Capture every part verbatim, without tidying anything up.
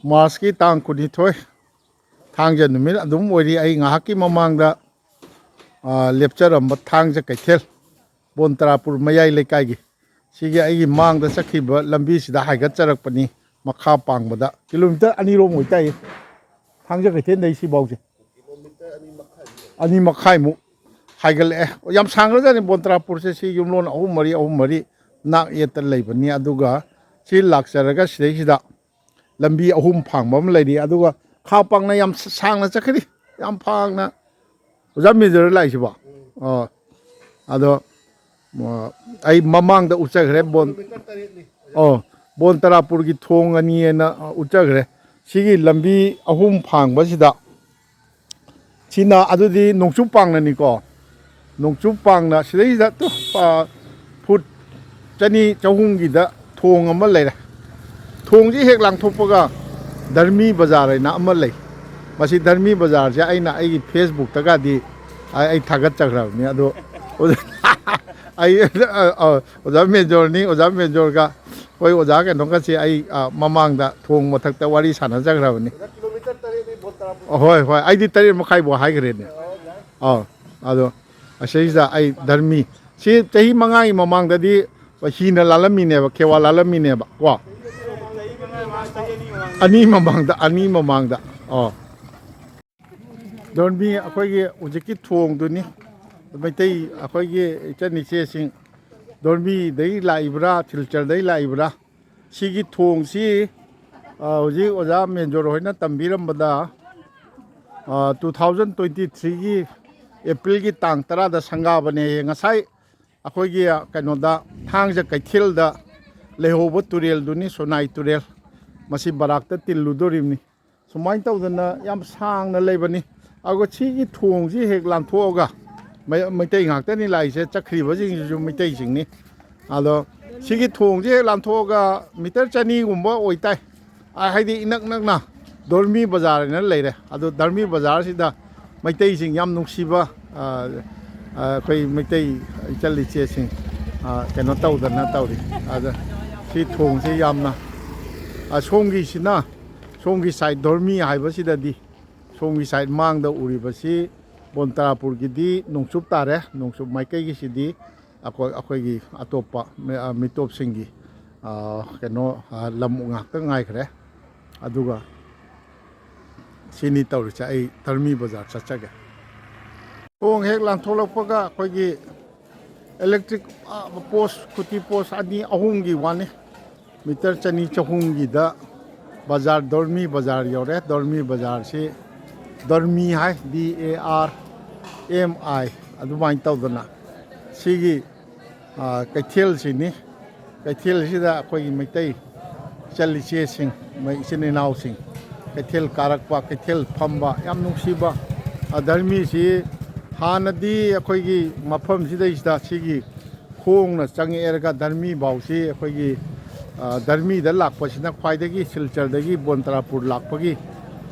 ꯃꯥꯔꯁꯀꯤ ꯇꯥꯡ ꯀꯨꯟꯅꯤꯊꯣꯏ, ꯊꯥꯡꯖ ꯅꯨꯃꯤꯠ ꯑꯗꯨꯝ ꯑꯣꯏꯔꯤ꯫ ꯑꯩ ꯉꯥꯏꯍꯥꯛꯀꯤ ꯃꯃꯥꯡꯗ, ꯑ, ꯂꯦꯞꯆꯔꯝꯕ ꯊꯥꯡꯖ ꯀꯩꯊꯦꯜ, ꯕꯣꯟ ꯇꯔꯥꯄꯨꯔ ꯃꯌꯥꯏ ꯂꯩꯀꯥꯏꯒꯤ, ꯁꯤꯒꯤ ꯑꯩꯒꯤ ꯃꯥꯡꯗ ꯆꯠꯈꯤꯕ ꯂꯝꯕꯤꯁꯤꯗ ꯍꯥꯏꯒꯠꯆꯔꯛꯄꯅꯤ꯫ ꯃꯈꯥ ꯄꯥꯡꯕꯗ ꯀꯤꯂꯣꯃꯤꯇꯔ ꯑꯅꯤꯔꯣꯝ ꯑꯣꯏꯇꯥꯏꯌꯦ, ꯊꯥꯡꯖ ꯀꯩꯊꯦꯜꯗꯩ ꯁꯤꯐꯥꯎꯁꯦ꯫ ꯑꯅꯤ ꯃꯈꯥꯏꯃꯨꯛ ꯍꯥꯏꯒꯠꯂꯛꯑꯦ꯫ ꯌꯥꯝ ꯁꯥꯡꯈ꯭ꯔꯖꯥꯠꯅꯤ ꯕꯣꯟ ꯇꯔꯥꯄꯨꯔꯁꯦ꯫ ꯁꯤ ꯌꯨꯝꯂꯣꯟ ꯑꯍꯨꯝ ꯃꯔꯤ, ꯑꯍꯨꯝ ꯃꯔꯤ ꯅꯥꯛ ꯌꯦꯠꯇ ꯂꯩꯕꯅꯤ꯫ ꯑꯗꯨꯒ ꯁꯤ ꯂꯥꯛꯆꯔꯒ ꯁꯤꯗꯩꯁꯤꯗ ꯂꯝꯕꯤ ꯑꯍꯨꯝ ꯐꯥꯡꯕ ꯑꯃ ꯂꯩꯔꯤ꯫ ꯑꯗꯨꯒ ꯈꯥ ꯄꯥꯛꯅ ꯌꯥꯝ ꯁꯥꯡꯅ ꯆꯠꯈ꯭ꯔꯤ, ꯌꯥꯝ ꯐꯥꯡꯅ꯫ ꯑꯣꯖꯥ ꯃꯦꯖꯔ ꯂꯥꯛꯏꯁꯤꯕꯣ? ꯑꯣ, ꯑꯗꯣ, ꯑꯣ, ꯑꯩ ꯃꯃꯥꯡꯗ ꯎꯠꯆꯈ꯭ꯔꯦ ꯕꯣꯟ꯫ ꯑꯣ, ꯕꯣꯟ ꯇꯔꯥꯄꯨꯔꯒꯤ ꯊꯣꯡ ꯑꯅꯤ ꯍꯥꯏꯅ, ꯑ, ꯎꯠꯆꯈ꯭ꯔꯦ꯫ ꯁꯤꯒꯤ ꯂꯝꯕꯤ ꯑꯍꯨꯝ ꯐꯥꯡꯕꯁꯤꯗ, ꯁꯤꯅ ꯑꯗꯨꯗꯤ ꯅꯣꯡꯆꯨꯞ ꯄꯥꯡꯅꯅꯤꯀꯣ꯫ ꯅꯣꯡꯆꯨꯞ ꯄꯥꯡꯅ ꯁꯤꯗꯩꯁꯤꯗ ꯇꯨ, ꯑ, ꯐꯨꯠ ꯆꯅꯤ ꯆꯍꯨꯝꯒꯤꯗ ꯊꯣꯡ ꯑꯃ ꯂꯩꯔꯦ꯫ ꯊꯣꯡꯁꯤ ꯍꯦꯛ ꯂꯥꯟꯊꯣꯛꯄꯒ ꯙꯔꯃꯤ ꯕꯖꯥꯔ ꯍꯥꯏꯅ ꯑꯃ ꯂꯩ꯫ ꯃꯁꯤ ꯙꯔꯃꯤ ꯕꯖꯥꯔꯁꯦ ꯑꯩꯅ ꯑꯩꯒꯤ ꯐꯦꯁꯕꯨꯛꯇꯒꯗꯤ ꯑꯩ, ꯑꯩ ꯊꯥꯒꯠꯆꯈ꯭ꯔꯕꯅꯤ꯫ ꯑꯗꯣ ꯑꯩ, ꯑ, ꯑ, ꯑꯣꯖꯥ ꯃꯦꯖꯣꯔꯅꯤ, ꯑꯣꯖꯥ ꯃꯦꯖꯣꯔꯒ ꯑꯩꯈꯣꯏ ꯑꯣꯖꯥ ꯀꯩꯅꯣꯒꯁꯦ ꯑꯩ, ꯑ, ꯃꯃꯥꯡꯗ ꯊꯣꯡ ꯃꯊꯛꯇ ꯋꯥꯔꯤ ꯁꯥꯟꯅꯖꯈ꯭ꯔꯕꯅꯤ꯫ ꯍꯣꯏ, ꯍꯣꯏ, ꯑꯩꯗꯤ ꯇꯔꯦꯠ ꯃꯈꯥꯏꯐꯥꯎ ꯍꯥꯏꯈ꯭ꯔꯦꯅꯦ꯫ ꯑꯥ, ꯑꯗꯣ ꯑꯁꯤꯁꯤꯗ ꯑꯩ ꯙꯔꯃꯤ, ꯁꯤ ꯆꯍꯤ ꯃꯉꯥꯒꯤ ꯃꯃꯥꯡꯗꯗꯤ ꯍꯤꯅ ꯂꯥꯜꯂꯝꯃꯤꯅꯦꯕ, ꯈꯦꯋꯥ ꯂꯥꯜꯂꯝꯃꯤꯅꯦꯕ ꯀꯣ꯫ ꯑꯅꯤ ꯃꯃꯥꯡꯗ, ꯑꯅꯤ ꯃꯃꯥꯡꯗ꯫ ꯑꯣ, ꯙꯔꯃꯤ ꯑꯩꯈꯣꯏꯒꯤ ꯍꯧꯖꯤꯛꯀꯤ ꯊꯣꯡꯗꯨꯅꯤ꯫ ꯃꯩꯇꯩ ꯑꯩꯈꯣꯏꯒꯤ ꯏꯆꯟ ꯏꯆꯦꯁꯤꯡ ꯙꯔꯃꯤꯗꯒꯤ ꯂꯥꯛꯏꯕ꯭ꯔꯥ, ꯁꯤꯜꯆꯔꯗꯒꯤ ꯂꯥꯛꯏꯕ꯭ꯔꯥ? ꯁꯤꯒꯤ ꯊꯣꯡꯁꯤ, ꯑ, ꯍꯧꯖꯤꯛ ꯑꯣꯖꯥ ꯃꯦꯟꯖꯣꯔ ꯍꯣꯏꯅ ꯇꯝꯕꯤꯔꯝꯕꯗ, ꯑ, ꯇꯨ ꯊꯥꯎꯖꯟ ꯇ꯭ꯋꯦꯟꯇꯤ ꯊ꯭ꯔꯤꯒꯤ ꯑꯦꯄ꯭ꯔꯤꯜꯒꯤ ꯇꯥꯡ ꯇꯔꯥꯗ ꯁꯪꯒꯥꯕꯅꯦ꯫ ꯉꯁꯥꯏ ꯑꯩꯈꯣꯏꯒꯤ, ꯑ, ꯀꯩꯅꯣꯗ, ꯊꯥꯡꯖ ꯀꯩꯊꯦꯜꯗ ꯂꯩꯍꯧꯕ ꯇꯨꯔꯦꯜꯗꯨꯅꯤ, ꯁꯣꯅꯥꯏ ꯇꯨꯔꯦꯜ꯫ ꯃꯁꯤ ꯕꯔꯥꯛꯇ ꯇꯤꯜꯂꯨꯗꯣꯔꯤꯕꯅꯤ꯫ ꯁꯨꯃꯥꯏꯅ ꯇꯧꯗꯅ ꯌꯥꯝ ꯁꯥꯡꯅ ꯂꯩꯕꯅꯤ꯫ ꯑꯗꯨꯒ ꯁꯤꯒꯤ ꯊꯣꯡꯁꯤ ꯍꯦꯛ ꯂꯥꯟꯊꯣꯛꯑꯒ, ꯃꯩ-, ꯃꯩꯇꯩ ꯉꯥꯛꯇꯅꯤ ꯂꯥꯛꯏꯁꯦ, ꯆꯠꯈ꯭ꯔꯤꯕꯁꯤꯡꯁꯤꯁꯨ ꯃꯩꯇꯩꯁꯤꯡꯅꯤ꯫ ꯑꯗꯣ ꯁꯤꯒꯤ ꯊꯣꯡꯁꯤ ꯍꯦꯛ ꯂꯥꯟꯊꯣꯛꯑꯒ ꯃꯤꯇꯔ ꯆꯅꯤꯒꯨꯝꯕ ꯑꯣꯏꯇꯥꯏ꯫ ꯑ, ꯍꯥꯏꯗꯤ ꯏꯅꯛ ꯅꯛꯅ ꯙꯔꯃꯤ ꯕꯖꯥꯔ ꯍꯥꯏꯅ ꯂꯩꯔꯦ꯫ ꯑꯗꯣ ꯙꯔꯃꯤ ꯕꯖꯥꯔꯁꯤꯗ ꯃꯩꯇꯩꯁꯤꯡ ꯌꯥꯝ ꯅꯨꯡꯁꯤꯕ, ꯑ, ꯑ, ꯑꯩꯈꯣꯏ ꯃꯩꯇꯩ ꯏꯆꯜ ꯏꯆꯦꯁꯤꯡ, ꯑ, ꯀꯩꯅꯣ ꯇꯧꯗꯅ ꯇꯧꯔꯤ꯫ ꯑꯗ ꯁꯤ ꯊꯣꯡꯁꯤ ꯌꯥꯝꯅ, ꯑ, ꯁꯣꯝꯒꯤꯁꯤꯅ ꯁꯣꯝꯒꯤ ꯁꯥꯏꯠ ꯗꯣꯔꯃꯤ ꯍꯥꯏꯕꯁꯤꯗꯗꯤ, ꯁꯣꯝꯒꯤ ꯁꯥꯏꯠ ꯃꯥꯡꯗ ꯎꯔꯤꯕꯁꯤ ꯕꯣꯟꯇꯥꯔꯥꯄꯨꯔꯒꯤꯗꯤ ꯅꯣꯡꯆꯨꯞ ꯇꯥꯔꯦ꯫ ꯅꯣꯡꯆꯨꯞ ꯃꯥꯏꯀꯩꯒꯤꯁꯤꯗꯤ ꯑꯩꯈꯣꯏ, ꯑꯩꯈꯣꯏꯒꯤ ꯑꯇꯣꯞꯄ ꯃꯤ-, ꯑ, ꯃꯤꯇꯣꯞꯁꯤꯡꯒꯤ, ꯑ, ꯀꯩꯅꯣ, ꯑ, ꯂꯝ ꯉꯥꯛꯇ ꯉꯥꯏꯈ꯭ꯔꯦ꯫ ꯑꯗꯨꯒ ꯁꯤꯅꯤ ꯇꯧꯔꯤꯁꯦ꯫ ꯑꯩ ꯗꯔꯃꯤ ꯕꯖꯥꯔ ꯆꯠꯆꯒꯦ꯫ ꯊꯣꯡ ꯍꯦꯛ ꯂꯥꯟꯊꯣꯛꯂꯛꯄꯒ ꯑꯩꯈꯣꯏꯒꯤ ꯏꯂꯦꯛꯇ꯭ꯔꯤꯛ, ꯑ, ꯄꯣꯁ, ꯈꯨꯇꯤ ꯄꯣꯁ ꯑꯅꯤ ꯑꯍꯨꯝꯒꯤ ꯋꯥꯅꯤ꯫ ꯃꯤꯇꯔ ꯆꯅꯤ ꯆꯍꯨꯝꯒꯤꯗ ꯕꯖꯥꯔ, ꯗꯣꯔꯃꯤ ꯕꯖꯥꯔ ꯌꯧꯔꯦ꯫ ꯗꯣꯔꯃꯤ ꯕꯖꯥꯔꯁꯤ, ꯗꯣꯔꯃꯤ ꯍꯥꯏ, ꯗꯤ ꯑꯦ ꯑꯥꯔ ꯑꯦꯝ ꯑꯥꯏ, ꯑꯗꯨꯃꯥꯏꯅ ꯇꯧꯗꯅ ꯁꯤꯒꯤ, ꯑ, ꯀꯩꯊꯦꯜꯁꯤꯅꯤ꯫ ꯀꯩꯊꯦꯜꯁꯤꯗ ꯑꯩꯈꯣꯏꯒꯤ ꯃꯩꯇꯩ ꯏꯆꯜ ꯏꯆꯦꯁꯤꯡ, ꯃꯩ-, ꯏꯆꯤꯟ ꯏꯅꯥꯎꯁꯤꯡ ꯀꯩꯊꯦꯜ ꯀꯥꯔꯛꯄ, ꯀꯩꯊꯦꯜ ꯐꯝꯕ, ꯌꯥꯝ ꯅꯨꯡꯁꯤꯕ꯫ ꯑ, ꯗꯔꯃꯤꯁꯤ ꯍꯥꯟꯅꯗꯤ ꯑꯩꯈꯣꯏꯒꯤ ꯃꯐꯝꯁꯤꯗꯩꯁꯤꯗ ꯁꯤꯒꯤ ꯈꯣꯡꯅ ꯆꯪꯉꯛꯑꯦꯔꯒ ꯗꯔꯃꯤ ꯐꯥꯎꯁꯤ ꯑꯩꯈꯣꯏꯒꯤ, ꯑ, ꯗꯔꯃꯤꯗ ꯂꯥꯛꯄꯁꯤꯅ ꯈ꯭ꯋꯥꯏꯗꯒꯤ, ꯁꯤꯜꯆꯔꯗꯒꯤ ꯕꯣꯟꯇꯔꯥꯄꯨꯔ ꯂꯥꯛꯄꯒꯤ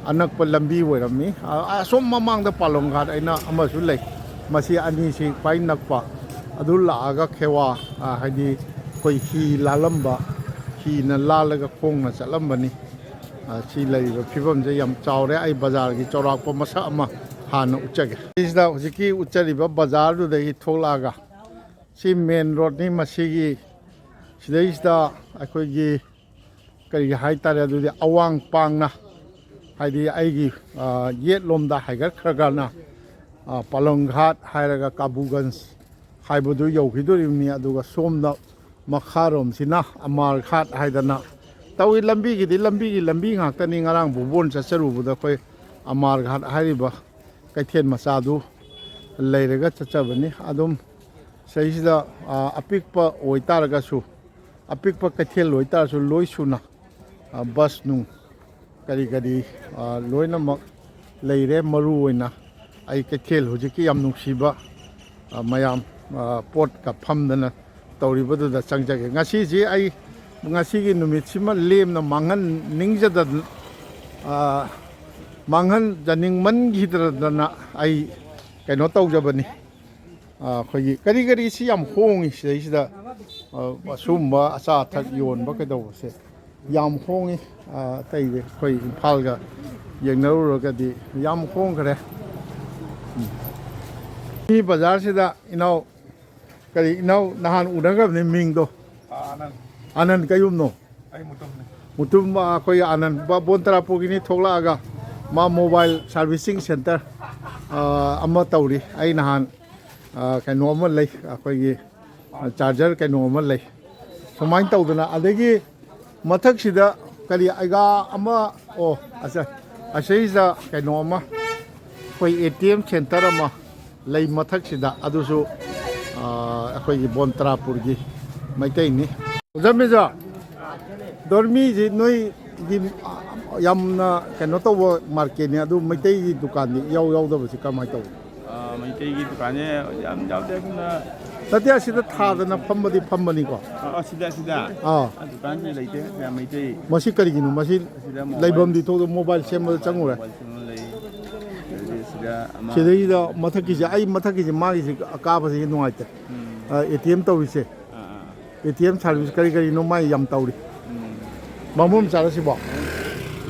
ꯑꯅꯛꯄ ꯂꯝꯕꯤ ꯑꯣꯏꯔꯝꯃꯤ꯫ ꯑ, ꯑꯁꯣꯝ ꯃꯃꯥꯡꯗ ꯄꯥꯂꯣꯡ ꯘꯥꯠ ꯍꯥꯏꯅ ꯑꯃꯁꯨ ꯂꯩ꯫ ꯃꯁꯤ ꯑꯅꯤꯁꯤ ꯈ꯭ꯋꯥꯏ ꯅꯛꯄ꯫ ꯑꯗꯨ ꯂꯥꯛꯑꯒ ꯈꯦꯋꯥ, ꯑ, ꯍꯥꯏꯗꯤ ꯑꯩꯈꯣꯏ ꯍꯤ ꯂꯥꯜꯂꯝꯕ, ꯍꯤꯅ ꯂꯥꯜꯂꯒ ꯈꯣꯡꯅ ꯆꯠꯂꯝꯕꯅꯤ꯫ ꯑ, ꯁꯤ ꯂꯩꯔꯤꯕ ꯐꯤꯕꯝꯁꯦ ꯌꯥꯝ ꯆꯥꯎꯔꯦ꯫ ꯑꯩ ꯕꯖꯥꯔꯒꯤ ꯆꯥꯎꯔꯥꯛꯄ ꯃꯁꯛ ꯑꯃ ꯍꯥꯟꯅ ꯎꯠꯆꯒꯦ꯫ ꯁꯤꯁꯤꯗ ꯍꯧꯖꯤꯛꯀꯤ ꯎꯠꯆꯔꯤꯕ ꯕꯖꯥꯔꯗꯨꯗꯒꯤ ꯊꯣꯛꯂꯛꯑꯒ ꯁꯤ ꯃꯦꯟ ꯔꯣꯗꯅꯤ꯫ ꯃꯁꯤꯒꯤ ꯁꯤꯗꯩꯁꯤꯗ ꯑꯩꯈꯣꯏꯒꯤ ꯀꯔꯤ ꯍꯥꯏꯇꯥꯔꯦ, ꯑꯗꯨꯗꯤ ꯑꯋꯥꯡ ꯄꯥꯡꯅ, ꯍꯥꯏꯗꯤ ꯑꯩꯒꯤ, ꯑ, ꯌꯦꯠꯂꯣꯝꯗ ꯍꯥꯏꯒꯠꯈ꯭ꯔꯒꯅ, ꯑ, ꯄꯥꯂꯣꯡ ꯘꯥꯠ ꯍꯥꯏꯔꯒ ꯀꯥꯕꯨꯒꯟꯖ ꯍꯥꯏꯕꯗꯨ ꯌꯧꯈꯤꯗꯣꯔꯤꯕꯅꯤ꯫ ꯑꯗꯨꯒ ꯁꯣꯝꯗ ꯃꯈꯥꯔꯣꯝꯁꯤꯅ ꯑꯃꯥꯔ ꯘꯥꯠ ꯍꯥꯏꯗꯅ ꯇꯧꯏ꯫ ꯂꯝꯕꯤꯒꯤꯗꯤ ꯂꯝꯕꯤꯒꯤ ꯂꯝꯕꯤ ꯉꯥꯛꯇꯅꯤ꯫ ꯉꯔꯥꯡ ꯚꯨꯕꯣꯟ ꯆꯠꯆꯔꯨꯕꯗ ꯑꯩꯈꯣꯏ ꯑꯃꯥꯔ ꯘꯥꯠ ꯍꯥꯏꯔꯤꯕ ꯀꯩꯊꯦꯜ ꯃꯆꯥꯗꯨ ꯂꯩꯔꯒ ꯆꯠꯆꯕꯅꯤ꯫ ꯑꯗꯨꯝ ꯁꯤꯗꯩꯁꯤꯗ, ꯑ, ꯑꯄꯤꯛꯄ ꯑꯣꯏꯇꯥꯔꯒꯁꯨ, ꯑꯄꯤꯛꯄ ꯀꯩꯊꯦꯜ ꯑꯣꯏꯇꯥꯔꯁꯨ ꯂꯣꯏ ꯁꯨꯅ, ꯑ, ꯕꯁ ꯅꯨꯡ ꯀꯔꯤ ꯀꯔꯤ, ꯑ, ꯂꯣꯏꯅꯃꯛ ꯂꯩꯔꯦ꯫ ꯃꯔꯨ ꯑꯣꯏꯅ ꯑꯩ ꯀꯩꯊꯦꯜ ꯍꯧꯖꯤꯛꯀꯤ ꯌꯥꯝ ꯅꯨꯡꯁꯤꯕ, ꯑ, ꯃꯌꯥꯝ, ꯑ, ꯄꯣꯠꯀ ꯐꯝꯗꯅ ꯇꯧꯔꯤꯕꯗꯨꯗ ꯆꯪꯖꯒꯦ꯫ ꯉꯁꯤꯁꯤ ꯑꯩ ꯉꯁꯤꯒꯤ ꯅꯨꯃꯤꯠꯁꯤꯃ ꯂꯦꯝꯅ ꯃꯥꯡꯍꯟꯅꯤꯡꯖꯗ-, ꯑ, ꯃꯥꯡꯍꯟꯖꯅꯤꯡꯃꯟꯈꯤꯗ꯭ꯔꯗꯅ ꯑꯩ ꯀꯩꯅꯣ ꯇꯧꯖꯕꯅꯤ꯫ ꯑ, ꯑꯩꯈꯣꯏꯒꯤ ꯀꯔꯤ ꯀꯔꯤꯁꯤ ꯌꯥꯝ ꯍꯣꯡꯉꯤ ꯁꯤꯗꯩꯁꯤꯗ, ꯑ, ꯑꯁꯨꯝꯕ ꯑꯆꯥ ꯑꯊꯛ ꯌꯣꯟꯕ ꯀꯩꯗꯧꯕꯁꯦ ꯌꯥꯝ ꯍꯣꯡꯉꯤ꯫ ꯑ, ꯑꯇꯩꯗꯤ ꯑꯩꯈꯣꯏ ꯏꯝꯐꯥꯜꯒ ꯌꯦꯡꯅꯔꯨꯔꯒꯗꯤ ꯌꯥꯝ ꯍꯣꯡꯈ꯭ꯔꯦ꯫ ꯎꯝ꯫ ꯁꯤ ꯕꯖꯥꯔꯁꯤꯗ ꯏꯅꯥꯎ, ꯀꯔꯤ ꯏꯅꯥꯎ ꯅꯍꯥꯟ ꯎꯅꯈ꯭ꯔꯕꯅꯤ ꯃꯤꯡꯗꯣ? ꯑꯥ, ꯑꯅꯟ꯫ ꯑꯅꯟ ꯀꯌꯨꯝꯅꯣ? ꯑꯩ ꯃꯨꯇꯨꯝꯅꯦ꯫ ꯃꯨꯇꯨꯝ, ꯑꯩꯈꯣꯏ ꯑꯅꯟ ꯕ-, ꯕꯣꯟ ꯇꯔꯥꯄꯨꯔꯒꯤꯅꯤ ꯊꯣꯛꯂꯛꯑꯒ ꯃꯥ mobile servicing centre, ꯑ, ꯑꯃ ꯇꯧꯔꯤ꯫ ꯑꯩ ꯅꯍꯥꯟ, ꯑ, ꯀꯩꯅꯣ ꯑꯃ ꯂꯩ, ꯑꯩꯈꯣꯏꯒꯤ, ꯑ, charger ꯀꯩꯅꯣ ꯑꯃ ꯂꯩ꯫ ꯁꯨꯃꯥꯏꯅ ꯇꯧꯗꯅ, ꯑꯗꯒꯤ ꯃꯊꯛꯁꯤꯗ ꯀꯔꯤ ꯑꯩꯒꯥ ꯑꯃ, ꯑꯣ, ꯑꯁ-, ꯑꯁꯤꯗ ꯀꯩꯅꯣ ꯑꯃ, ꯑꯩꯈꯣꯏ A T M centre ꯑꯃ ꯂꯩ ꯃꯊꯛꯁꯤꯗ, ꯑꯗꯨꯁꯨ, ꯑ, ꯑꯩꯈꯣꯏꯒꯤ ꯕꯣꯟ ꯇꯔꯥꯄꯨꯔꯒꯤ ꯃꯩꯇꯩꯅꯤ꯫ ꯑꯣꯖꯥ ꯃꯦꯖꯣ, ꯗꯣꯔꯃꯤꯁꯤ ꯅꯣꯏꯒꯤ ꯌꯥꯝꯅ ꯀꯩꯅꯣ ꯇꯧꯕ marketꯅꯤ, ꯑꯗꯨ ꯃꯩꯇꯩꯒꯤ ꯗꯨꯀꯥꯟꯗꯤ ꯏꯌꯥꯎ ꯌꯥꯎꯗꯕꯁꯤ ꯀꯃꯥꯏꯅ ꯇꯧꯕꯅꯣ? ꯑ, ꯃꯩꯇꯩꯒꯤ ꯗꯨꯀꯥꯟꯁꯦ ꯌꯥꯝ ꯌꯥꯎꯗꯦ, ꯑꯗꯨꯅ ꯅꯠꯇꯦ, ꯑꯁꯤꯗ ꯊꯥꯗꯅ ꯐꯝꯕꯗꯤ ꯐꯝꯕꯅꯤꯀꯣ꯫ ꯑ, ꯑ, ꯁꯤꯗ, ꯁꯤꯗ? ꯑꯥ꯫ ꯑ, ꯗꯨꯀꯥꯟꯁꯤ ꯂꯩꯇꯦ, ꯁꯤꯗ ꯃꯩꯇꯩ꯫ ꯃꯁꯤ ꯀꯔꯤꯒꯤꯅꯣ? ꯃꯁꯤ ꯑꯁꯤꯗ mobile ꯂꯩꯐꯝꯗꯤ ꯊꯣꯛꯇ mobile ꯁꯦꯝꯕꯗ ꯆꯪꯉꯨꯔꯦ꯫ Mobile ꯁꯦꯝꯕ ꯂꯩ꯫ ꯑꯗꯩꯗꯤ ꯁꯤꯗ ꯑꯃ ꯁꯤꯗꯩꯁꯤꯗ ꯃꯊꯛꯀꯤꯁꯦ, ꯑꯩ ꯃꯊꯛꯀꯤꯁꯦ ꯃꯥꯒꯤꯁꯦ ꯑꯀꯥꯕꯁꯤꯒꯤ ꯅꯨꯡꯉꯥꯏꯇꯦ꯫ ꯎꯝ꯫ ꯑ, A T M ꯇꯧꯔꯤꯁꯦ꯫ ꯑꯥ, ꯑꯥ꯫ A T M service ꯀꯔꯤ ꯀꯔꯤꯅꯣ ꯃꯥꯏ ꯌꯥꯝ ꯇꯧꯔꯤ꯫ ꯎꯝ꯫ ꯕꯥꯃꯣꯟ ꯃꯆꯥꯔꯣ ꯁꯤꯕꯣ?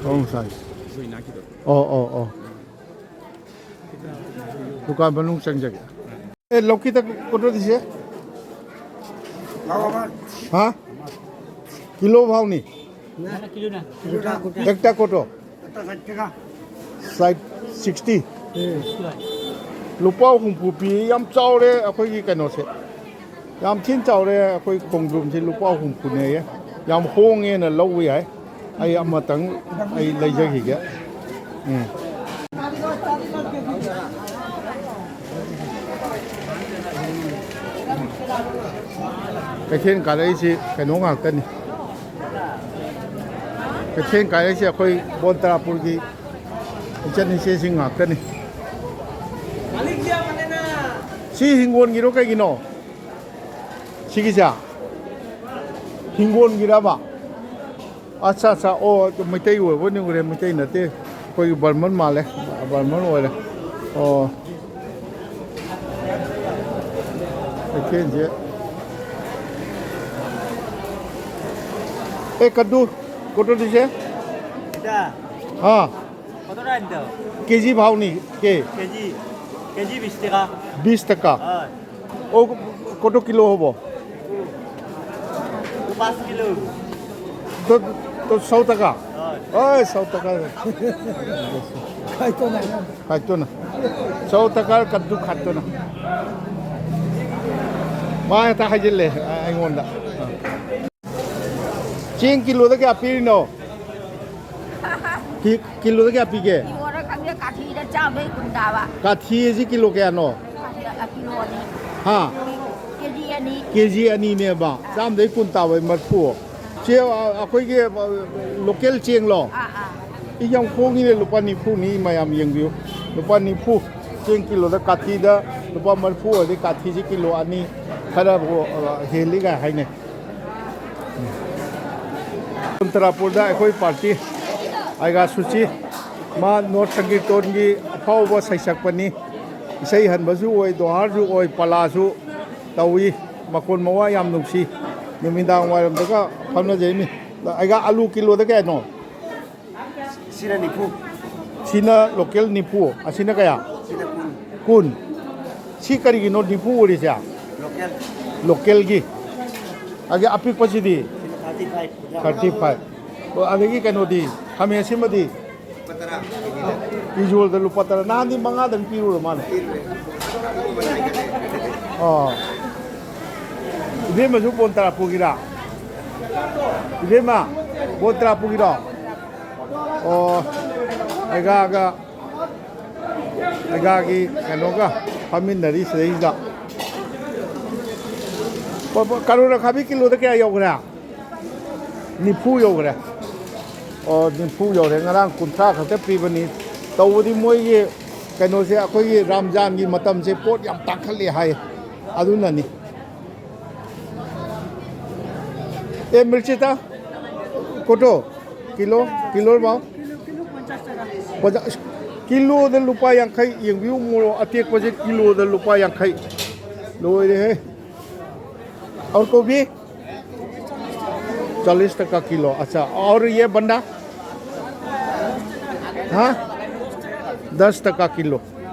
ꯕꯥꯃꯣꯟ ꯃꯆꯥꯅꯤ꯫ ꯑꯩꯈꯣꯏ ꯏꯅꯥꯛꯀꯤꯗꯣ꯫ ꯑꯣ, ꯑꯣ, ꯑꯣ꯫ ꯗꯨꯀꯥꯟ ꯃꯅꯨꯡ ꯆꯪꯖꯒꯦ꯫ ꯑꯦ, ꯂꯧꯀꯤꯗ ꯀꯣꯇꯣꯗꯤꯁꯦ? ꯍꯥ? ꯀꯤꯂꯣ ꯐꯥꯎꯅꯤ? একটা কত? Side sixty. ꯂꯨꯄꯥ ꯍꯨꯝꯐꯨ ꯄꯤ꯫ ꯌꯥꯝ ꯆꯥꯎꯔꯦ ꯑꯩꯈꯣꯏꯒꯤ ꯀꯩꯅꯣꯁꯦ꯫ ꯌꯥꯝ ꯊꯤꯅ ꯆꯥꯎꯔꯦ ꯑꯩꯈꯣꯏ ꯈꯣꯡꯗ꯭ꯔꯨꯝꯁꯦ, ꯂꯨꯄꯥ ꯍꯨꯝꯐꯨꯅꯦꯌꯦ꯫ ꯌꯥꯝ ꯍꯣꯡꯉꯦꯅ ꯂꯧꯕ ꯌꯥꯏ꯫ ꯑꯩ ꯑꯃꯇꯪ ꯑꯩ ꯂꯩꯖꯈꯤꯒꯦ꯫ ꯎꯝ꯫ ꯀꯩꯊꯦꯜ ꯀꯥꯔꯛꯏꯁꯤ ꯀꯩꯅꯣ ꯉꯥꯛꯇꯅꯤ꯫ ꯀꯩꯊꯦꯜ ꯀꯥꯔꯛꯏꯁꯤ ꯑꯩꯈꯣꯏ ꯕꯣꯟ ꯇꯔꯥꯄꯨꯔꯒꯤ ꯏꯆꯟ ꯏꯆꯦꯁꯤꯡ ꯉꯥꯛꯇꯅꯤ꯫ ꯁꯤ ꯍꯤꯡꯒꯣꯜꯒꯤꯔꯣ ꯀꯩꯒꯤꯅꯣ? ꯁꯤꯒꯤꯁꯦ? ꯍꯤꯡꯒꯣꯜꯒꯤꯔꯕ? ꯑꯠꯆꯥ, ꯑꯠꯆꯥ꯫ ꯑꯣ, ꯑꯗꯨ ꯃꯩꯇꯩ ꯑꯣꯏꯕ ꯅꯤꯡꯉꯨꯔꯦ꯫ ꯃꯩꯇꯩ ꯅꯠꯇꯦ, ꯑꯩꯈꯣꯏꯒꯤ ꯕꯔꯃꯟ ꯃꯥꯜꯂꯦ꯫ ꯕꯔꯃꯟ ꯑꯣꯏꯔꯦ꯫ ꯑꯣ, ꯀꯩꯊꯦꯜꯁꯦ꯫ ꯑꯦ, ꯀꯗꯨ꯫ কত দিছে? এটা হ্যাঁ। কত টাকা দিতে হবে? কেজি ভাও নি কে? কেজি, কেজি বিশ টাকা। বিশ টাকা। হয়। ও কত কিলো হ'ব? পাঁচ কিলো। তো তো সৌ টাকা। হয়। ওই সৌ টাকা। খাইতো না। ꯈꯥꯏꯠꯇꯣꯅ꯫ ꯁꯧ ꯇꯀꯥꯔ ꯀꯠꯇꯨ ꯈꯥꯏꯠꯇꯣꯅ꯫ ꯃꯥ ꯍꯦꯛꯇ ꯍꯥꯏꯖꯤꯜꯂꯦ ꯑꯩꯉꯣꯟꯗ꯫ ꯆꯦꯡ ꯀꯤꯂꯣꯗ ꯀꯌꯥ ꯄꯤꯔꯤꯅꯣ? ꯀꯤ- ꯀꯤꯂꯣꯗ ꯀꯌꯥ ꯄꯤꯒꯦ? ꯌꯣꯜꯂ ꯈꯪꯗꯦ, ꯀꯥꯊꯤꯗ ꯆꯥꯝꯃꯩ ꯀꯨꯟ ꯇꯥꯕ꯫ ꯀꯥꯊꯤ ꯑꯁꯤ ꯀꯤꯂꯣ ꯀꯌꯥꯅꯣ? ꯀꯤꯂꯣ ꯑꯅꯤ꯫ ꯍꯥ? ꯀꯦꯖꯤ ꯑꯅꯤ꯫ ꯀꯦꯖꯤ ꯑꯅꯤꯅꯦꯕ, ꯆꯥꯝꯗꯩ ꯀꯨꯟ ꯇꯥꯕ ꯃꯔꯐꯨ꯫ ꯆꯦ, ꯑ, ꯑꯩꯈꯣꯏꯒꯤ ꯑ, ꯂꯣꯀꯦꯜ ꯆꯦꯡꯂꯣ? ꯑꯥ ꯑꯥ꯫ ꯏ ꯌꯥꯝ ꯍꯣꯡꯉꯤꯅꯦ, ꯂꯨꯄꯥ ꯅꯤꯐꯨꯅꯤ, ꯃꯌꯥꯝ ꯌꯦꯡꯕꯤꯌꯨ꯫ ꯂꯨꯄꯥ ꯅꯤꯐꯨ꯫ ꯆꯦꯡ ꯀꯤꯂꯣꯗ ꯀꯥꯊꯤꯗ ꯂꯨꯄꯥ ꯃꯔꯐꯨ ꯑꯣꯏꯔꯗꯤ ꯀꯥꯊꯤꯁꯤ ꯀꯤꯂꯣ ꯑꯅꯤ ꯈꯔꯕꯨ, ꯑ, ꯍꯦꯜꯂꯤꯒ ꯍꯥꯏꯅꯩ꯫ ꯇꯔꯥꯄꯨꯔꯗ ꯑꯩꯈꯣꯏ ꯄꯥꯔꯇꯤ ꯑꯥꯏꯒꯥ ꯁꯨꯆꯤ, ꯃꯥ ꯅꯣꯔꯠ ꯁꯪꯀꯤꯔꯇꯣꯟꯒꯤ ꯑꯐꯥꯎꯕ ꯁꯩꯁꯛꯄꯅꯤ꯫ ꯏꯁꯩ ꯍꯟꯕꯁꯨ ꯑꯣꯏ, ꯗꯣꯍꯥꯔꯁꯨ ꯑꯣꯏ, ꯄꯂꯥꯁꯨ ꯇꯧꯏ꯫ ꯃꯈꯣꯟ ꯃꯋꯥ ꯌꯥꯝ ꯅꯨꯡꯁꯤ꯫ ꯅꯨꯃꯤꯗꯥꯡ ꯋꯥꯏꯔꯝꯗꯒ ꯐꯝꯅꯖꯩꯅꯤ꯫ ꯑꯩꯒ ꯑꯂꯨ ꯀꯤꯂꯣꯗ ꯀꯌꯥꯅꯣ? ꯁꯤꯅ ꯅꯤꯐꯨ꯫ ꯁꯤꯅ ꯂꯣꯀꯦꯜ ꯅꯤꯐꯨ, ꯑꯁꯤꯅ ꯀꯌꯥ? ꯁꯤꯅ ꯀꯨꯟ꯫ ꯀꯨꯟ꯫ ꯁꯤ ꯀꯔꯤꯒꯤꯅꯣ ꯅꯤꯐꯨ ꯑꯣꯏꯔꯤꯁꯦ? ꯂꯣꯀꯦꯜ꯫ ꯂꯣꯀꯦꯜꯒꯤ꯫ ꯑꯗꯒꯤ ꯑꯄꯤꯛꯄꯁꯤꯗꯤ? ꯁꯤꯅ ꯊꯥꯔꯇꯤ ꯐꯥꯏꯚ꯫ Thirty five. ꯑꯣ, ꯑꯗꯒꯤ ꯀꯩꯅꯣꯗꯤ, ꯈꯥꯃꯦꯟ ꯑꯁꯤꯟꯕꯗꯤ? ꯂꯨꯄꯥ ꯇꯔꯥ꯫ ꯀꯤꯖꯣꯜꯗ ꯂꯨꯄꯥ ꯇꯔꯥ꯫ ꯅꯍꯥꯟꯗꯤ ꯃꯉꯥꯗꯪ ꯄꯤꯔꯨꯔ ꯃꯥꯜꯂꯦ꯫ ꯑꯣ꯫ ꯏꯕꯦꯝꯃꯁꯨ ꯕꯣꯟ ꯇꯔꯥ ꯄꯨꯒꯤꯔꯥ? ꯏꯕꯦꯝꯃ, ꯕꯣꯟ ꯇꯔꯥ ꯄꯨꯒꯤꯔꯣ? ꯑꯣ, ꯑꯩꯒꯥꯒ, ꯑꯩꯒꯥꯒꯤ ꯀꯩꯅꯣꯒ ꯐꯝꯃꯤꯟꯅꯔꯤ ꯁꯤꯗꯩꯁꯤꯗ꯫ ꯀꯔꯣꯅꯥ ꯈꯥꯕꯤ ꯀꯤꯂꯣꯗ ꯀꯌꯥ ꯌꯧꯈ꯭ꯔꯦ? ꯅꯤꯐꯨ ꯌꯧꯈ꯭ꯔꯦ꯫ ꯑꯣ, ꯅꯤꯐꯨ ꯌꯧꯔꯦ꯫ ꯉꯔꯥꯡ ꯀꯨꯟꯊ꯭ꯔꯥ ꯈꯛꯇ ꯄꯤꯕꯅꯤ꯫ ꯇꯧꯕꯗꯤ ꯃꯣꯏꯒꯤ ꯀꯩꯅꯣꯁꯦ, ꯑꯩꯈꯣꯏꯒꯤ ꯔꯥꯝꯖꯥꯟꯒꯤ ꯃꯇꯝꯁꯦ ꯄꯣꯠ ꯌꯥꯝ ꯇꯥꯡꯈꯠꯂꯦ ꯍꯥꯏ, ꯑꯗꯨꯅꯅꯤ꯫ ꯑꯦ, ꯃꯤꯔꯆꯤꯇꯥ, ꯀꯣꯇꯣ, ꯀꯤꯂꯣ, ꯀꯤꯂꯣ ꯕꯥꯎ꯫ ꯄꯟꯆꯥ-, ꯀꯤꯂꯣꯗ ꯂꯨꯄꯥ ꯌꯥꯡꯈꯩ꯫ ꯌꯦꯡꯕꯤꯌꯨ, ꯃꯣꯔꯣꯛ ꯑꯇꯦꯛꯄꯁꯦ ꯀꯤꯂꯣꯗ ꯂꯨꯄꯥ ꯌꯥꯡꯈꯩ꯫ ꯂꯣꯏꯔꯦꯍꯦ꯫ ꯑꯧꯔ ꯀꯣꯕꯤ? चालीस टका किलो। अच्छा, और ये बंडा? हाँ, दस टका किलो।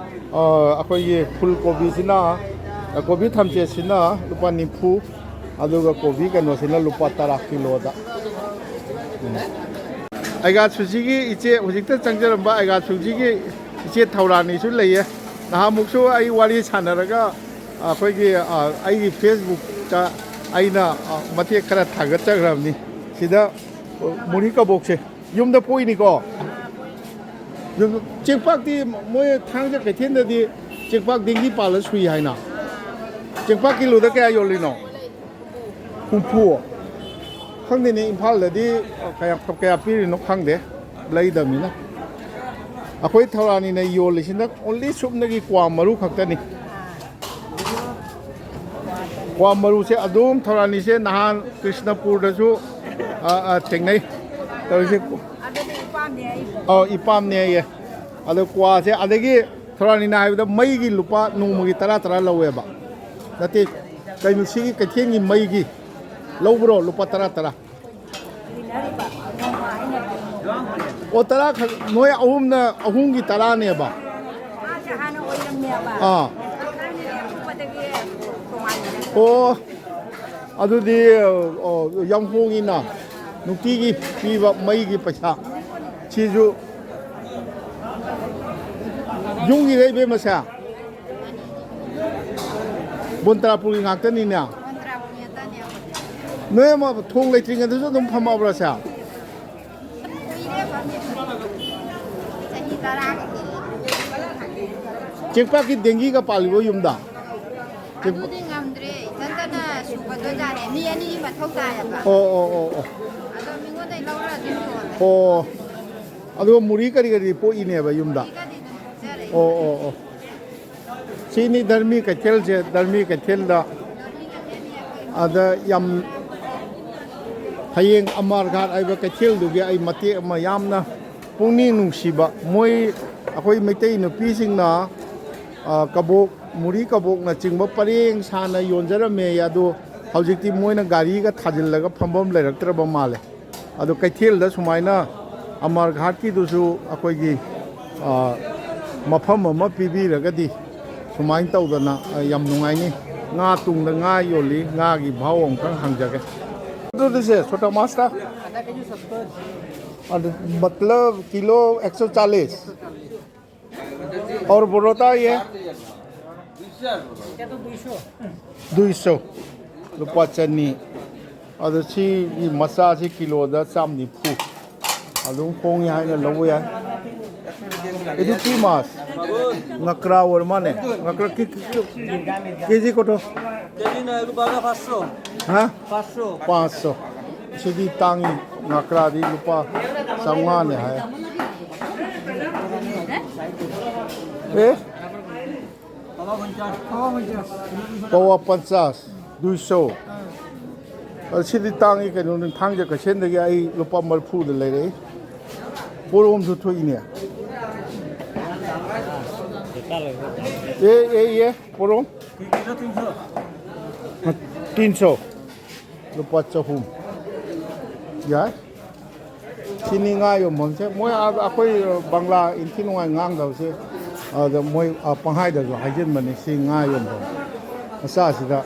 ꯑꯩꯈꯣꯏꯒꯤ ꯐꯨꯜ ꯀꯣꯕꯤꯁꯤꯅ, ꯀꯣꯕꯤ ꯊꯝꯆꯦꯠꯁꯤꯅ ꯂꯨꯄꯥ ꯅꯤꯐꯨ, ꯑꯗꯨꯒ ꯀꯣꯕꯤ ꯀꯩꯅꯣꯁꯤꯅ ꯂꯨꯄꯥ ꯇꯔꯥ ꯀꯤꯂꯣꯗ꯫ ꯎꯝ꯫ ꯑꯩꯒꯥ ꯁꯨꯖꯤꯒꯤ ꯏꯆꯦ, ꯍꯧꯖꯤꯛꯇ ꯆꯪꯖꯔꯝꯕ ꯑꯩꯒꯥ ꯁꯨꯖꯤꯒꯤ ꯏꯆꯦ ꯊꯧꯔꯥꯅꯤꯁꯨ ꯂꯩꯌꯦ꯫ ꯅꯍꯥꯟꯃꯨꯛꯁꯨ ꯑꯩ ꯋꯥꯔꯤ ꯁꯥꯟꯅꯔꯒ ꯑꯩꯈꯣꯏꯒꯤ, ꯑ, ꯑꯩꯒꯤ ꯐꯦꯁꯕꯨꯛꯇ ꯑꯩꯅ, ꯑ, ꯃꯇꯦꯛ ꯈꯔ ꯊꯥꯒꯠꯆꯈ꯭ꯔꯕꯅꯤ꯫ ꯁꯤꯗ, ꯑ, ꯃꯨꯔꯤ ꯀꯕꯣꯛꯁꯦ ꯌꯨꯝꯗ ꯄꯣꯛꯏꯅꯤꯀꯣ꯫ ꯌꯨꯝ-, ꯆꯦꯡꯄꯥꯛꯇꯤ ꯃꯣꯏ ꯊꯥꯡꯖ ꯀꯩꯊꯦꯜꯗꯗꯤ ꯆꯦꯡꯄꯥꯛ ꯗꯦꯡꯒꯤ ꯄꯥꯜꯂ ꯁꯨꯏ ꯍꯥꯏꯅ꯫ ꯆꯦꯡꯄꯥꯛ ꯀꯤꯂꯣꯗ ꯀꯌꯥ ꯌꯣꯜꯂꯤꯅꯣ? ꯍꯨꯝꯐꯨ꯫ ꯈꯪꯗꯦꯅꯦ, ꯏꯝꯐꯥꯜꯗꯗꯤ ꯀꯌꯥ, ꯀꯌꯥ ꯄꯤꯔꯤꯅꯣ ꯈꯪꯗꯦ, ꯂꯩꯗꯕꯅꯤꯅ꯫ ꯑꯩꯈꯣꯏ ꯊꯧꯔꯥꯅꯤꯅ ꯌꯣꯜꯂꯤꯁꯤꯅ only ꯁꯨꯞꯅꯒꯤ ꯀ꯭ꯋꯥ ꯃꯔꯨ ꯈꯛꯇꯅꯤ꯫ ꯀ꯭ꯋꯥ ꯃꯔꯨꯁꯦ ꯑꯗꯨꯝ ꯊꯧꯔꯥꯅꯤꯁꯦ ꯅꯍꯥꯟ ꯀ꯭ꯔꯤꯁꯅꯄꯨꯔꯗꯁꯨ, ꯑ, ꯑ, ꯊꯦꯡꯅꯩ ꯇꯧꯔꯤꯁꯦ꯫ ꯑꯗꯨꯗꯤ ꯏꯄꯥꯝꯅꯦ ꯑꯩ꯫ ꯑꯧ, ꯏꯄꯥꯝꯅꯦ ꯍꯥꯏꯌꯦ꯫ ꯑꯗꯣ ꯀ꯭ꯋꯥꯁꯦ ꯑꯗꯒꯤ ꯊꯧꯔꯥꯅꯤꯅ ꯍꯥꯏꯕꯗ ꯃꯩꯒꯤ ꯂꯨꯄꯥ ꯅꯣꯡꯃꯒꯤ ꯇꯔꯥ ꯇꯔꯥ ꯂꯧꯋꯦꯕ꯫ ꯅꯠꯇꯦ, ꯀꯩꯅꯣ, ꯁꯤꯒꯤ ꯀꯩꯊꯦꯜꯒꯤ ꯃꯩꯒꯤ ꯂꯧꯕ꯭ꯔꯣ? ꯂꯨꯄꯥ ꯇꯔꯥ ꯇꯔꯥ꯫ ꯂꯤꯅꯔꯤꯕ ꯅꯣꯡꯃ ꯍꯥꯏꯅ ꯅꯣꯡꯃ꯫ ꯑꯣ, ꯇꯔꯥ ꯈꯛ, ꯅꯣꯏ ꯑꯍꯨꯝꯅ, ꯑꯍꯨꯝꯒꯤ ꯇꯔꯥꯅꯦꯕ? ꯃꯥꯁꯦ ꯍꯥꯟꯅ ꯑꯣꯏꯔꯝꯃꯦꯕ꯫ ꯑꯥ꯫ ꯊꯥꯏꯅꯒꯤ ꯑꯀꯨꯞꯄꯗꯒꯤ ꯇꯣꯉꯥꯟꯕꯅꯦ꯫ ꯑꯣ, ꯑꯗꯨꯗꯤ, ꯑꯣ, ꯌꯥꯝ ꯍꯣꯡꯉꯤꯅ꯫ ꯅꯨꯡꯇꯤꯒꯤ ꯄꯤꯕ ꯃꯩꯒꯤ ꯄꯩꯁꯥ꯫ ꯁꯤꯁꯨ ꯌꯨꯝꯒꯤꯔ, ꯏꯕꯦꯝꯃꯁꯦ? ꯕꯣꯟꯇ꯭ꯔꯥꯄꯨꯔꯒꯤ ꯉꯥꯛꯇꯅꯤꯅꯦ꯫ ꯕꯣꯟꯇ꯭ꯔꯥꯄꯨꯔ ꯉꯥꯛꯇꯅꯦ ꯑꯩꯈꯣꯏꯗꯤ꯫ ꯅꯣꯏ ꯑꯃ ꯊꯣꯡ ꯂꯩꯇ꯭ꯔꯤꯉꯩꯗꯁꯨ ꯑꯗꯨꯝ ꯐꯝꯃꯕ꯭ꯔꯥ ꯁꯦ? ꯀꯨꯏꯔꯦ ꯐꯝꯃꯤꯁꯦ꯫ ꯆꯍꯤ ꯇꯔꯥꯒ ꯍꯦꯜꯂꯦ꯫ ꯆꯦꯡꯄꯥꯛꯀꯤ ꯗꯦꯡꯒꯤꯒ ꯄꯥꯜꯂꯤꯕꯣ ꯌꯨꯝꯗ? ꯆꯦꯡ- ꯑꯗꯨꯗꯤ ꯉꯝꯗ꯭ꯔꯦ꯫ ꯏꯊꯟꯇꯅ ꯁꯨꯒꯗꯣꯏꯖꯥꯠꯅꯦ꯫ ꯃꯤ ꯑꯅꯤꯒꯤ ꯃꯊꯧ ꯇꯥꯏꯌꯦꯕ꯫ ꯑꯣ, ꯑꯣ, ꯑꯣ, ꯑꯣ꯫ ꯑꯗꯣ ꯃꯤꯉꯣꯟꯗꯩ ꯂꯧꯔ ꯑꯗꯨꯝ ꯌꯣꯜꯂꯦ꯫ ꯑꯣ꯫ ꯑꯗꯨꯒ ꯃꯨꯔꯤ ꯀꯔꯤ ꯀꯔꯤ ꯄꯣꯛꯏꯅꯦꯕ ꯌꯨꯝꯗ? ꯃꯨꯔꯤꯒꯗꯤ ꯑꯗꯨꯝ ꯄꯤꯖꯔꯦ꯫ ꯑꯣ, ꯑꯣ, ꯑꯣ꯫ ꯁꯤꯅꯤ ꯙꯔꯃꯤ ꯀꯩꯊꯦꯜꯁꯦ, ꯙꯔꯃꯤ ꯀꯩꯊꯦꯜꯗ꯫ ꯑꯗ ꯌꯥꯝ, ꯍꯌꯦꯡ ꯑꯃꯔ ꯘꯥꯠ ꯍꯥꯏꯕ ꯀꯩꯊꯦꯜꯗꯨꯒꯤ ꯑꯩ ꯃꯇꯦꯛ ꯑꯃ ꯌꯥꯝꯅ ꯄꯨꯛꯅꯤꯡ ꯅꯨꯡꯁꯤꯕ, ꯃꯣꯏ ꯑꯩꯈꯣꯏ ꯃꯩꯇꯩ ꯅꯨꯄꯤꯁꯤꯡꯅ, ꯑ, ꯀꯕꯣꯛ, ꯃꯨꯔꯤ ꯀꯕꯣꯛꯅꯆꯤꯡꯕ ꯄꯔꯦꯡ ꯁꯥꯅ ꯌꯣꯟꯖꯔꯝꯃꯦ꯫ ꯑꯗꯨ ꯍꯧꯖꯤꯛꯇꯤ ꯃꯣꯏꯅ ꯒꯥꯔꯤꯒ ꯊꯥꯖꯤꯜꯂꯒ ꯐꯝꯐꯝ ꯂꯩꯔꯛꯇ꯭ꯔꯕ ꯃꯥꯜꯂꯦ꯫ ꯑꯗꯣ ꯀꯩꯊꯦꯜꯗ ꯁꯨꯃꯥꯏꯅ ꯑꯃꯔ ꯘꯥꯠꯀꯤꯗꯨꯁꯨ ꯑꯩꯈꯣꯏꯒꯤ, ꯑ, ꯃꯐꯝ ꯑꯃ ꯄꯤꯕꯤꯔꯒꯗꯤ ꯁꯨꯃꯥꯏꯅ ꯇꯧꯗꯅ, ꯑ, ꯌꯥꯝ ꯅꯨꯡꯉꯥꯏꯅꯤ꯫ ꯉꯥ ꯇꯨꯡꯗ ꯉꯥ ꯌꯣꯜꯂꯤ, ꯉꯥꯒꯤ ꯚꯥꯎ ꯑꯃꯨꯛꯇꯪ ꯍꯪꯖꯒꯦ꯫ ꯑꯗꯨꯗꯤꯁꯦ, ꯁꯣꯇꯥ ꯃꯥꯁꯇ? ꯑꯗꯨ ꯃꯇꯂꯕ ꯀꯤꯂꯣ ꯑꯦꯛꯁꯣ ꯆꯥꯂꯤꯁ꯫ और परोठा ये? दुई सौ। ꯂꯨꯄꯥ ꯆꯅꯤ꯫ ꯑꯗꯣ ꯁꯤꯒꯤ ꯃꯆꯥꯁꯤ ꯀꯤꯂꯣꯗ ꯆꯥꯝ ꯅꯤꯐꯨ꯫ ꯑꯗꯨꯝ ꯍꯣꯡꯉꯤ ꯍꯥꯏꯅ ꯂꯧꯕ ꯌꯥꯏ꯫ ꯑꯗꯨ ꯀꯤ ꯃꯥꯁ? ꯉꯀ꯭ꯔꯥ ꯑꯣꯏꯔ ꯃꯥꯅꯦ꯫ ꯉꯀ꯭ꯔꯥ ꯀꯤ, ꯀꯤ, ꯀꯤ, ꯀꯦꯖꯤ ꯀꯣꯇꯣ? ꯀꯦꯖꯤꯅ ꯂꯨꯄꯥ ꯐꯥꯏꯚ ꯍꯟꯗ꯭ꯔꯦꯠ꯫ ꯍꯥ? Five hundred. Five hundred. ꯁꯤꯗꯤ ꯇꯥꯡꯉꯤ꯫ ꯉꯀ꯭ꯔꯥꯗꯤ ꯂꯨꯄꯥ ꯆꯥꯝꯃꯉꯥꯅꯦ ꯍꯥꯏ꯫ ꯑꯦ? ꯄꯋꯥ ꯄꯟꯆꯥꯁ꯫ ꯄꯋꯥ ꯄꯟꯆꯥꯁ꯫ ꯗꯨꯏ ꯁꯣ꯫ ꯑ, ꯁꯤꯗꯤ ꯇꯥꯡꯉꯤ ꯀꯩꯅꯣꯅꯦ, ꯊꯥꯡꯖ ꯀꯩꯊꯦꯜꯗꯒꯤ ꯑꯩ ꯂꯨꯄꯥ ꯃꯔꯤꯐꯨꯗ ꯂꯩꯔꯛꯏ꯫ ꯄꯣꯔꯣꯝꯁꯨ ꯊꯣꯛꯏꯅꯦ꯫ ꯑꯦ, ꯑꯦ, ꯑꯦ, ꯄꯣꯔꯣꯝ꯫ ꯇꯤꯟ ꯁꯣ꯫ ꯂꯨꯄꯥ ꯆꯍꯨꯝ꯫ ꯌꯥꯏ꯫ ꯁꯤꯅꯤ ꯉꯥ ꯌꯣꯟꯐꯝꯁꯦ꯫ ꯃꯣꯏ ꯑꯥꯗ ꯑꯩꯈꯣꯏ ꯕꯪꯂꯥ ꯏꯟꯊꯤ ꯅꯨꯡꯉꯥꯏ ꯉꯥꯡꯗꯕꯁꯦ, ꯑꯗ ꯃꯣꯏ, ꯑ, ꯄꯪꯍꯥꯏꯗꯁꯨ ꯍꯥꯏꯖꯤꯟꯕꯅꯤ ꯁꯤ ꯉꯥ ꯌꯣꯟꯐꯝ ꯃꯆꯥꯁꯤꯗ꯫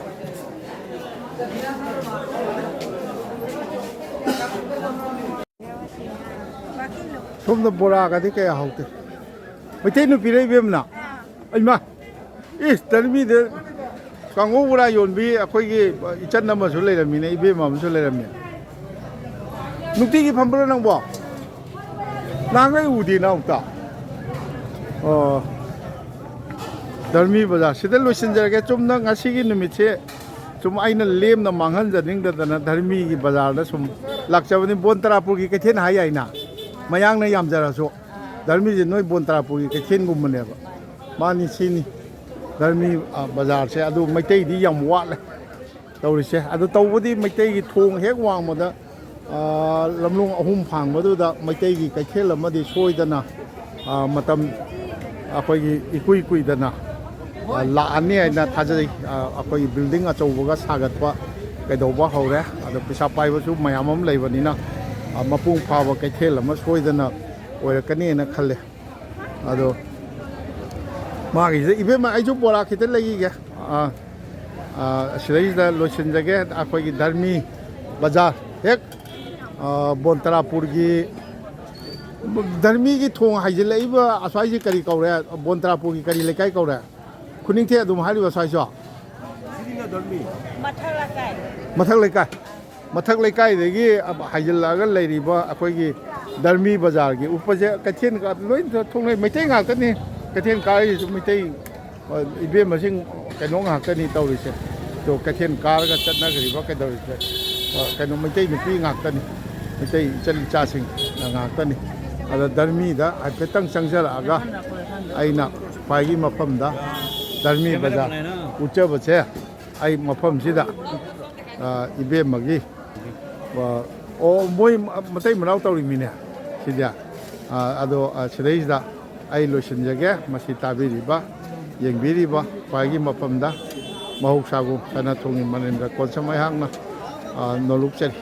ꯁꯣꯝꯗ ꯕꯣꯔꯥꯒꯗꯤ ꯀꯌꯥ ꯍꯧꯗꯦ꯫ ꯃꯩꯇꯩ ꯅꯨꯄꯤꯔ ꯏꯕꯦꯝꯅ? ꯑꯩꯃ! ꯏꯁ, ꯇꯟꯕꯤꯗ ꯀꯥꯡꯉꯧ ꯕꯣꯔꯥ ꯌꯣꯟꯕꯤ ꯑꯩꯈꯣꯏꯒꯤ ꯏꯆꯟ ꯑꯃꯁꯨ ꯂꯩꯔꯝꯃꯤꯅꯦ, ꯏꯕꯦꯝꯃ ꯑꯃꯁꯨ ꯂꯩꯔꯝꯃꯤ꯫ ꯅꯨꯡꯇꯤꯒꯤ ꯐꯝꯕ꯭ꯔꯣ ꯅꯪꯕꯣ? ꯅꯍꯥꯟꯈꯩ ꯎꯗꯦ ꯅꯪ ꯑꯃꯨꯛꯇ꯫ ꯑꯣ, ꯙꯔꯃꯤ ꯕꯖꯥꯔ ꯁꯤꯗ ꯂꯣꯏꯁꯤꯟꯖꯔꯒꯦ꯫ ꯆꯨꯝꯅ ꯉꯁꯤꯒꯤ ꯅꯨꯃꯤꯠꯁꯦ ꯁꯨꯝ ꯑꯩꯅ ꯂꯦꯝꯅ ꯃꯥꯡꯍꯟꯖꯅꯤꯡꯗꯗꯅ ꯙꯔꯃꯤꯒꯤ ꯕꯖꯥꯔꯗ ꯁꯨꯝ ꯂꯥꯛꯆꯕꯅꯤ꯫ ꯕꯣꯟ ꯇꯔꯥꯄꯨꯔꯒꯤ ꯀꯩꯊꯦꯜ ꯍꯥꯏ ꯌꯥꯏꯅ, ꯃꯌꯥꯡꯅ ꯌꯥꯝꯖꯔꯁꯨ꯫ ꯙꯔꯃꯤꯁꯦ ꯅꯣꯏ ꯕꯣꯟ ꯇꯔꯥꯄꯨꯔꯒꯤ ꯀꯩꯊꯦꯜꯒꯨꯝꯕꯅꯦꯕ꯫ ꯃꯥꯅꯤ, ꯁꯤꯅꯤ ꯙꯔꯃꯤ, ꯑ, ꯕꯖꯥꯔꯁꯦ꯫ ꯑꯗꯨ ꯃꯩꯇꯩꯗꯤ ꯌꯥꯝ ꯋꯥꯠꯂꯦ ꯇꯧꯔꯤꯁꯦ꯫ ꯑꯗꯨ ꯇꯧꯕꯗꯤ ꯃꯩꯇꯩꯒꯤ ꯊꯣꯡ ꯍꯦꯛ ꯋꯥꯡꯃꯗ, ꯑ, ꯂꯝꯂꯣꯡ ꯑꯍꯨꯝ ꯐꯥꯡꯕꯗꯨꯗ ꯃꯩꯇꯩꯒꯤ ꯀꯩꯊꯦꯜ ꯑꯃꯗꯤ ꯁꯣꯏꯗꯅ, ꯑ, ꯃꯇꯝ ꯑꯩꯈꯣꯏꯒꯤ ꯏꯀꯨꯏ ꯀꯨꯏꯗꯅ, ꯑ, ꯂꯥꯛꯑꯅꯤ ꯍꯥꯏꯅ ꯊꯥꯖꯩ꯫ ꯑ, ꯑꯩꯈꯣꯏꯒꯤ building ꯑꯆꯧꯕꯒ ꯁꯥꯒꯠꯄ ꯀꯩꯗꯧꯕ ꯍꯧꯔꯦ꯫ ꯑꯗꯣ ꯄꯩꯁꯥ ꯄꯥꯏꯕꯁꯨ ꯃꯌꯥꯝ ꯑꯃ ꯂꯩꯕꯅꯤꯅ, ꯑ, ꯃꯄꯨꯡ ꯐꯥꯕ ꯀꯩꯊꯦꯜ ꯑꯃ ꯁꯣꯏꯗꯅ ꯑꯣꯏꯔꯛꯀꯅꯤꯅ ꯈꯜꯂꯦ꯫ ꯑꯗꯣ ꯃꯥꯒꯤꯁꯤꯗ, ꯏꯕꯦꯝꯃ, ꯑꯩꯁꯨ ꯕꯣꯔꯥ ꯈꯤꯇ ꯂꯩꯈꯤꯒꯦ꯫ ꯑ, ꯑ, ꯑꯁꯤꯗꯩꯁꯤꯗ ꯂꯣꯏꯁꯤꯟꯖꯒꯦ꯫ ꯑꯩꯈꯣꯏꯒꯤ ꯙꯔꯃꯤ ꯕꯖꯥꯔ ꯍꯦꯛ, ꯑ, ꯕꯣꯟꯇꯔꯥꯄꯨꯔꯒꯤ, ꯙꯔꯃꯤꯒꯤ ꯊꯣꯡ ꯍꯥꯏꯖꯤꯜꯂꯛꯏꯕ ꯑꯁ꯭ꯋꯥꯏꯁꯤ ꯀꯔꯤ ꯀꯧꯔꯦ? ꯕꯣꯟꯇꯔꯥꯄꯨꯔꯒꯤ ꯀꯔꯤ ꯂꯩꯀꯥꯏ ꯀꯧꯔꯦ? ꯈꯨꯅꯤꯡꯊꯦꯛ ꯑꯗꯨꯝ ꯍꯥꯏꯔꯤꯕ ꯑꯁ꯭ꯋꯥꯏꯁꯨ? ꯃꯊꯛ ꯂꯩꯀꯥꯏ꯫ ꯃꯊꯛ ꯂꯩꯀꯥꯏ꯫ ꯃꯊꯛ ꯂꯩꯀꯥꯏꯗꯒꯤ ꯍꯥꯏꯖꯤꯜꯂꯛꯑꯒ ꯂꯩꯔꯤꯕ ꯑꯩꯈꯣꯏꯒꯤ ꯙꯔꯃꯤ ꯕꯖꯥꯔꯒꯤ ꯎꯞꯄꯁꯦ ꯀꯩꯊꯦꯜ ꯀꯥ-, ꯂꯣꯏ ꯊꯣꯛꯅꯩ, ꯃꯩꯇꯩ ꯉꯥꯛꯇꯅꯤ꯫ ꯀꯩꯊꯦꯜ ꯀꯥꯔꯤꯁꯤꯁꯨ ꯃꯩꯇꯩ, ꯑ, ꯏꯕꯦꯝꯃꯁꯤꯡ ꯀꯩꯅꯣ ꯉꯥꯛꯇꯅꯤ ꯇꯧꯔꯤꯁꯦ꯫ ꯑꯗꯣ ꯀꯩꯊꯦꯜ ꯀꯥꯔꯒ ꯆꯠꯅꯈ꯭ꯔꯤꯕ ꯀꯩꯗꯧꯔꯤꯁꯦ, ꯑ, ꯀꯩꯅꯣ, ꯃꯩꯇꯩ ꯅꯨꯄꯤ ꯉꯥꯛꯇꯅꯤ, ꯃꯩꯇꯩ ꯏꯆꯟ ꯏꯆꯥꯁꯤꯡ ꯉꯥꯛꯇꯅꯤ꯫ ꯑꯗ ꯙꯔꯃꯤꯗ ꯍꯥꯏꯐꯦꯠꯇꯪ ꯆꯪꯖꯔꯛꯑꯒ ꯑꯩꯅ ꯈ꯭ꯋꯥꯏꯒꯤ ꯃꯐꯝꯗ ꯙꯔꯃꯤ ꯕꯖꯥꯔ ꯎꯠꯆꯕꯁꯦ, ꯑꯩ ꯃꯐꯝꯁꯤꯗ, ꯑ, ꯏꯕꯦꯝꯃꯒꯤ, ꯑ, ꯑꯣ, ꯃꯣꯏ ꯃꯇꯩ ꯃꯅꯥꯎ ꯇꯧꯔꯤꯃꯤꯅꯦ ꯁꯤꯗꯤ꯫ ꯑ, ꯑꯗꯣ, ꯑ, ꯁꯤꯗꯩꯁꯤꯗ ꯑꯩ ꯂꯣꯏꯁꯤꯟꯖꯒꯦ꯫ ꯃꯁꯤ ꯇꯥꯕꯤꯔꯤꯕ, ꯌꯦꯡꯕꯤꯔꯤꯕ ꯈ꯭ꯋꯥꯏꯒꯤ ꯃꯐꯝꯗ ꯃꯍꯧꯁꯥꯒꯨꯝ ꯁꯅꯥ ꯊꯣꯡꯒꯤ ꯃꯅꯤꯟꯗ ꯀꯣꯟꯁꯝ ꯑꯩꯍꯥꯛꯅ, ꯑ, ꯅꯣꯂꯨꯛꯆꯔꯤ꯫